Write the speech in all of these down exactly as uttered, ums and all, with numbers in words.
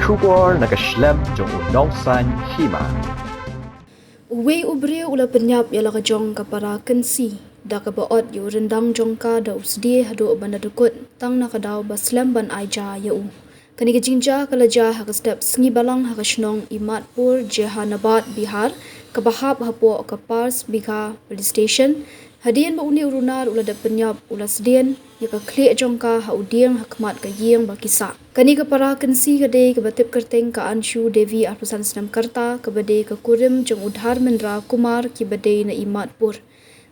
Khubor na ka shlem jong u nongsan hima. Uwei u briew u la pynïap ïa la ka jong ka para kynsi da kaba ot ïa u ryndang jong ka da u sdie haduh ban da dkut tang na ka daw ba slem ban ai ja ïa u. Kane ka jingjia ka la jia ha ka step sngi Balang ha ka shnong Imatpur, Jehanabad, Bihar, kaba hap hapoh ka Pars Bigha Police Station. Hadien ba une u runar u la dep pynïap, u la sdien ïa ka khlieh jong ka ha u dieng ha khmat ka ïing ba ki sah. Kane ka para kynsi ka dei kaba tip kyrteng ka Anshu Devi, arphew san snem ka rta, kaba dei ka kurim jong u Dharmendra Kumar, kiba dei na Imatpur.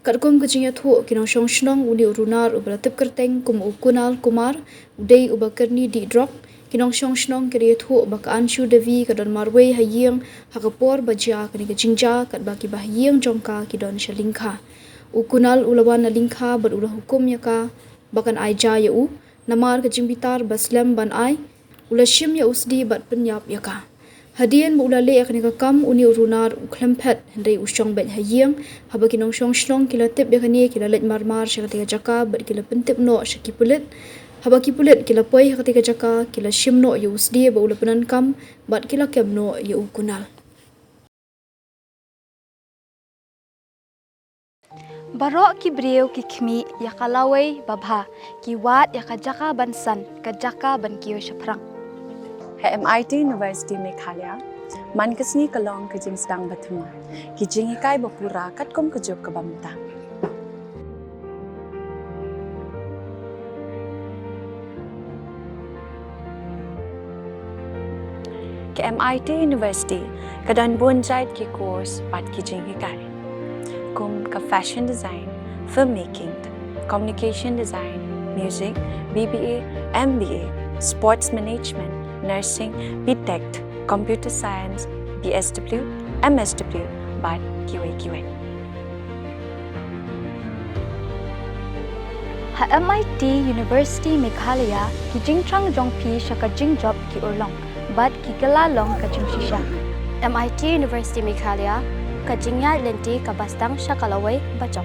Katkum ka jingïathuh ki nongshong shnong, une u runar uba la tip kyrteng kum u Kunal Kumar u dei uba kyrni dih drok. Ki nongshong shnong ki la ïathuh ba ka Anshu Devi ka don marwei ha ïing ha ka por ba jia kane ka jingjia, katba kiba ha ïing jong ka ki don sha lyngkha. U Kunal u la wan na lyngkha bad u la hukum ïa ka ba kan ai ja ïa u. Namar ka jingbitar ba slem ban ai, u la shim ïa u sdie bad pynïap ïa ka. Hadien ba u la leh ïa kane ka kam, une u runar u khlem phet, hynrei u shong beit ha ïing. Haba ki nongshong shnong ki la tip ïa kane, ki la leit marmar sha katei ka jaka bad ki la pyntip noh sha ki pulit. Haba ki pulit ki la poi ha katei ka jaka, ki la shim noh ïa u sdie ba u la pyndonkam bad ki la kem noh ïa u Kunal. Baroh ki briew ki khmih ïa ka lawei babha, ki wad ïa ka jaka ban san, ka jaka ban kiew shaphrang. Ha M I T University Meghalaya, man ka sngi ka long ka jingsdang ba thymmai, ki jinghikai ba pura katkum ka juk kaba mynta. Ka M I T University ka don bun jait ki course bad ki jinghikai, kum ka fashion design, filmmaking, communication design, music, B B A, M B A, sports management, nursing, B Tech, computer science, B S W, M S W, bad kiwei kiwei. Ha M I T University Meghalaya, ki jingthrang jong phi sha ka jingjop ki urlong bad ki kylla long ka jingshisha. M I T University Meghalaya, ka jingïaid lynti kaba sdang sha ka lawei bajop.